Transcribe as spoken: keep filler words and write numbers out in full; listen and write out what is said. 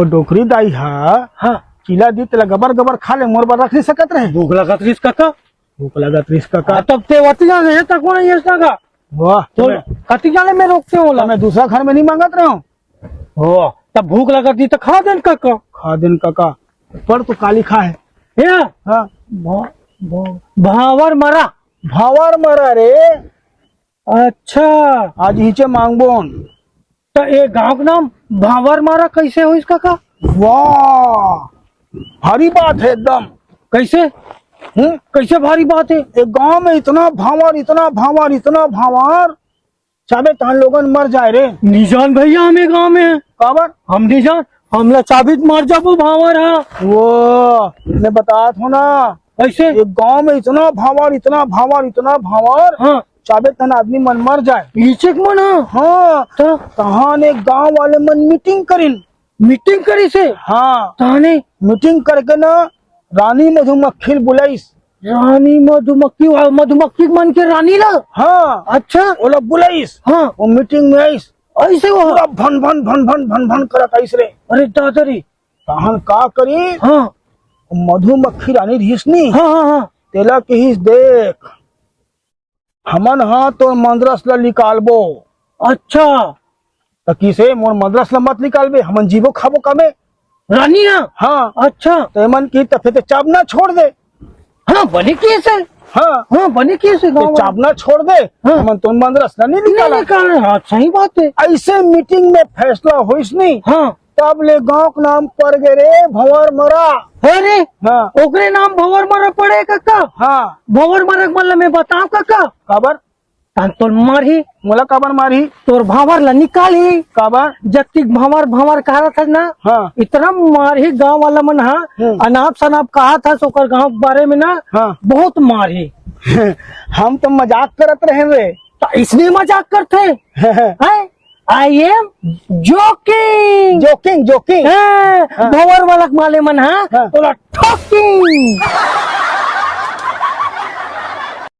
वो डोकरी दाई हा, हाँ। चिला दी तेला गबर गबर खा ले, मोर बर रख नहीं सकत रहे। भूख लगत रहिस कका। भूख लगत रहिस कका। हाँ, तब ते वतिया गए तक वो नहीं इसका का। वाह, तो तमे कति जाने में रोकते हो ला? मैं दूसरा घर में नहीं मांगत रहे हूँ। हो, तब भूख लगत रही तो खा देन कका। खा देन कका। पर तू काली खा है। या? हाँ। भा-, भा-, भावर मरा। भावर मरा रे। अच्छा। आज हिचे मांगबोन। तो ये गांव के नाम भावर मारा कैसे होइस कका? वाह, भारी बात है एकदम। कैसे? हम्म? कैसे भारी बात है? एक गांव में इतना भावर, इतना भावर, इतना भावर, चाबे तहन लोगन मर जाए रे। निजान भैया, हमें गांव में है। काबर? हम निजान, हमला चाबी त मर जाबो भावर हा। वो, मैं बतात हो ना। ऐसे? एक गांव में इतना भावर, इतना भावर, इतना भावर, हाँ। चाबे तहन आदमी मन मर जाए। इचक मन हा? हाँ। तो? तहान एक गांव वाले मन मीटिंग करिन। मीटिंग करिस हे? हाँ। तहाने? मीटिंग करके ना रानी मधुमक्खी ल बुलाइस। रानी मधुमक्खी, मधुमक्खी मन के रानी ला? हाँ। अच्छा। ओला बुलाइस। हाँ। वो मीटिंग में आइस। ऐसे वो? पूरा भन भन भन भन भन भन करत आइस रे। अरे दादा रे। तहन का करिस? हाँ। मधुमक्खी रानी रहिस नी। हाँ, हाँ, हाँ। तेला कहिस, देख, हमन हा तोर मंदरस ला निकालबो। अच्छा। त किसे मोर मंदरस ला मत निकालबे, हमन जीबो खाबो कमे। रानी हा? हाँ। अच्छा। त एमन की त फिर ते चाबना छोड़ दे। हाँ, बने किसे। हाँ। हाँ, बने किसे ते गाँव में। चाबना छोड़ दे, हाँ। हमन तोर मंदरस ला नहीं नहीं निकाला। निकाले, हाँ, सही बात है। ऐसे मीटिंग में फैसला होइस नहीं। हाँ। तब ले गांव के नाम पड़ गे रे भंवर मरा। अरे, हाँ। ओकरे नाम भंवर मरा पड़े कका? हाँ। भंवर मरा के मतलब मैं बताऊं कका? काबर? तहन तोर मारही। मोला काबर मारही? तोर भांवर ला निकालही। काबर? जतिक भांवर, भांवर कहा था ना, हाँ। इतना मारही गांव वाला मन हा, हम्म। अनाप शनाप कहा था ओकर गांव के बारे में ना, हाँ। बहुत मारही। हम तो मजाक करत रहे रे। तो इसने मजाक करथे? हैं? I am joking। Joking, joking। हाँ, हाँ। भंवर वाला के माले मन हा, हाँ। तोला ठोकिंग।